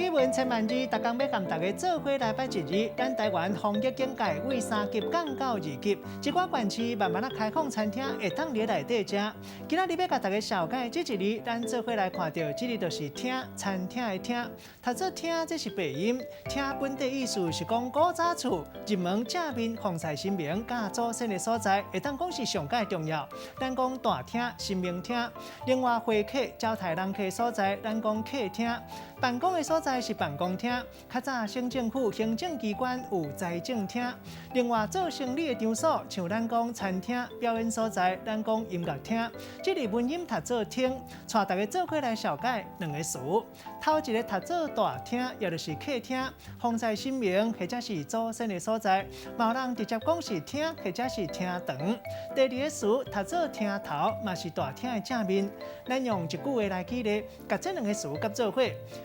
美文千萬字，逐工欲共大家做伙來捌一字。咱台灣防疫警戒對三級降到二級，一寡縣市慢慢仔開放餐廳會當佇內底食。今仔日欲共大家紹介這一字，咱做伙來看著，這個就是廳，餐廳的廳。讀做廳，這是白音。廳本底意思是講古早厝入門正面奉祀神明佮祖先的所在，會當講是上蓋重要。咱講大廳、神明廳。另外會客招待人客所在，咱講客廳。辦公的所在是辦公廳。較早省政府行政機關有財政廳。另外做生理的場所，像咱講餐廳、表演所在，咱講音樂廳。這裡文音讀做廳，帶大家做伙來紹介兩个詞。頭一个讀做大廳，也就是客廳，奉祀神明或者是祖先的所在。嘛有人直接講是廳或者是廳堂。第二个詞讀做廳頭，嘛是大廳的正面。咱用一句話來舉例，共這兩个詞佮做伙。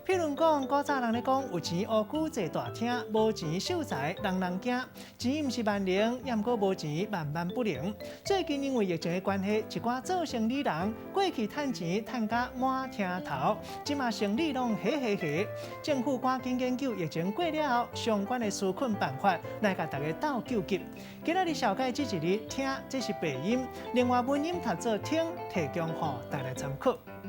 譬如講，古早人咧講，有錢烏龜坐大廳，無錢秀才人人驚。錢毋是萬能，也毋過無錢萬萬不能。最近因為疫情的關係，一寡做生理人過去趁錢趁甲滿廳頭，這馬生理攏火火火。政府趕緊研究疫情過了後相關的紓困辦法，來共大家鬥救急。今仔日紹介這一字廳，這是白音，另外文音讀做廳，提供予大家參考。